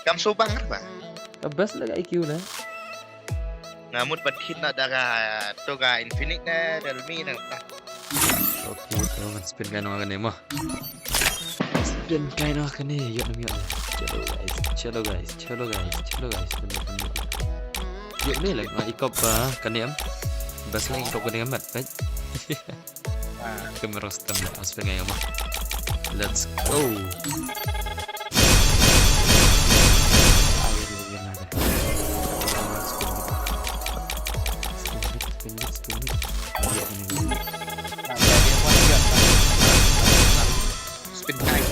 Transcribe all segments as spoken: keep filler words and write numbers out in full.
Kam shu bang ba. Ka best la ka I Q na. Nga mut ban hit na da ka to ka Infinite na Realme na. Okay, to ngan spin kai noh kane mo. Spin kai noh kane, ïoh ne em ïoh ne. Chalo guys, chalo guys, chalo guys, chalo guys. Ïoh ne, lah nga ikop ba kane em. Best la ikop kane em mat, right? Kamera stem lah, spin kai noh mo. Let's go. Spin mid, spin mid, spin mid. Spin kai.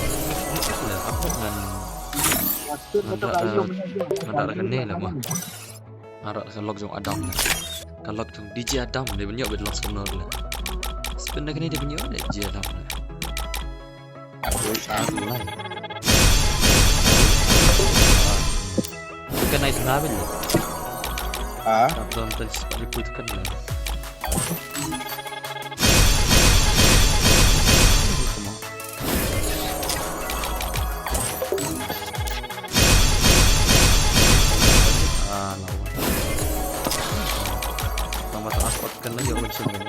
Lah, apa ngan, ngan rak, ngan rak kane lah mo. Nga rak ka lock jong Adam na. Ka lock jong D J Adam, dei ban ïoh bad lock skumno le. Spin da kane dei ban ïoh D J Adam na. Aku salah. Bukan naik tengah apa ni? Ah? Abang tadi sempat ikut kan lah. Ah, lawan. Tambah tak aspat kan lagi orang semua.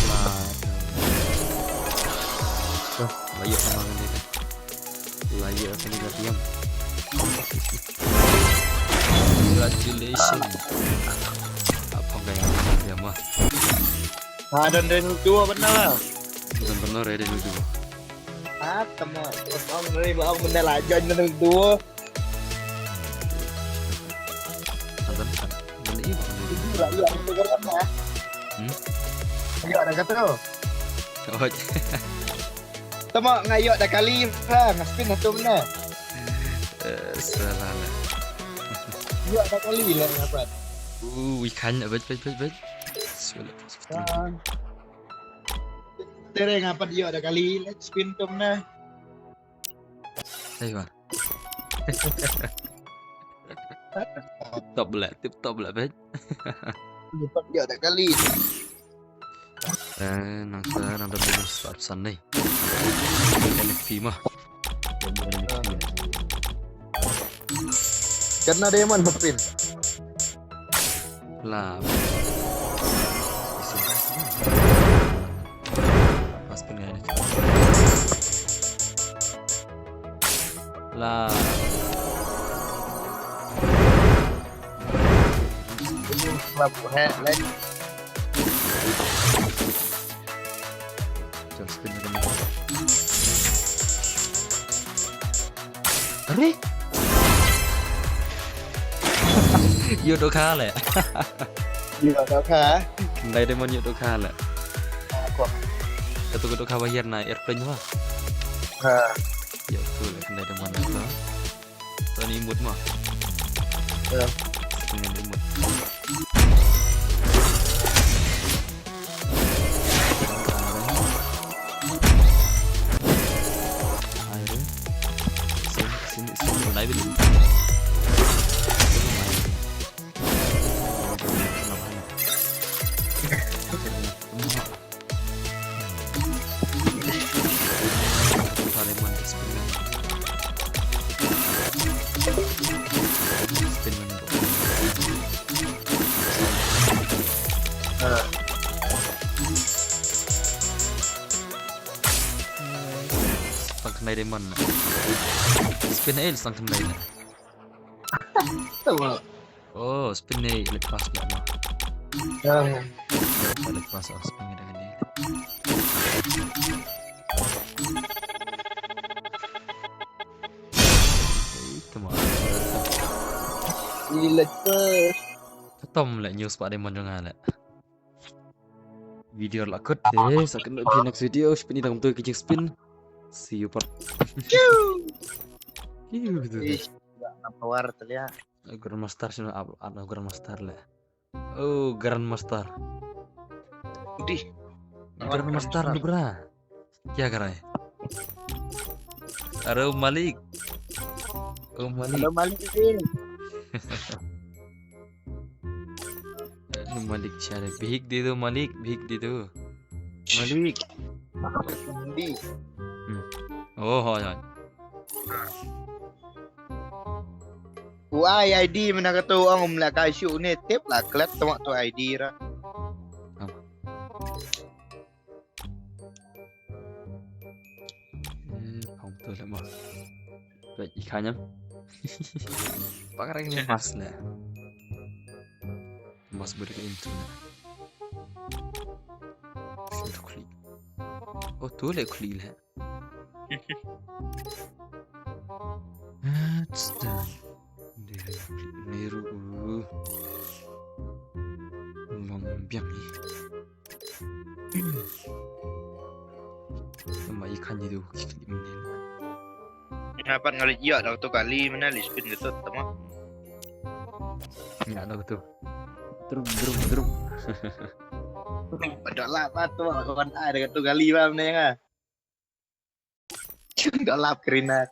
Lah. Tuh, lah, iya, sama kan dia. Lah, iya, kan dia diam. Congratulations. Apa kayak dia mah? Ah, dan dan dua benar lah. Dan benar ya, dan dua. Ah, tama. Ang ri ba ang benda lajan na nang duo. Antan kan. Benda iya bang. Iya, iya, itu kan, ah. Hmm? Iya, ada kata tu. Oh. Tama, nga ïoh da kali ha, nga spin satu benda. Eh, salah lah. Ïoh da kali lah dapat. Uh, ikan, bet, bet, bet, bet. Sulit. Ah. Tere nga pat ïoh da kali, let's spin tu benda. Hei, wah. Tip top lah, tip top lah, bet. Ïoh da kali. Eh, nang sa, nang da minus spah san ni. N F T mah. Kena diamond, Mapin. Lah. Pas pun ni. Lah. Ini kelab hek lagi. Jom spin dulu. Are? Ïoh dohkha leh. Ïoh dohkha. Khyndai diamond ïoh dohkha leh. Aku. Katu ka dohkha ba hiar na airplane ba. Ha. Ïoh tu leh khyndai diamond tu. Tony mut ma. Ya. Tony mut. Sini, sini, sini. Naik dulu. Taleman spin man. Spin man. Ah. Sang khyndai diamond. Spin ail sang khyndai. Tahu. Oh, spin ni elite pass pula. Ya, ya. Elite pass, oh, spin ni dah ni. Itu mah. Elite pass. Ketom leh news pat diamond jong nga leh. Video la kut. Eh, sa kynduh phi next video, spin ni dang tu ki jing spin. See you part. Kiu. Kiu tu. Ih, nak power tu lihat. Grandmaster sino ap, ap Grandmaster leh. Oh, Grandmaster. Udih. Grandmaster tu bra. Kya kar rahe? Aro Malik. Oh Malik. Hello Malik. Malik share. Bhik de do Malik, bhik de do. Malik. Hindi. Oh, hoi hoi. U ai ID mynta kata u ong um lah kai shuh ne tip lah klet tama tu ID ra. Eh, phong tu lah mah. Baik, ikan nyam. Pakai ni mas lah. Mas boleh ke intro lah. Sini tu klik. Oh, tu lah klik lah. Astaga. Dia klik Meru. Long biang ni. Tama ikan ni tu klik ni. Nga pat nga leit ïoh da kato kali mynta leit spin kato tama. Ïa da kato. Drum drum drum. Ba doh lap pat tu kawan ai da kato kali ba mynta nga. Doh lap Karina.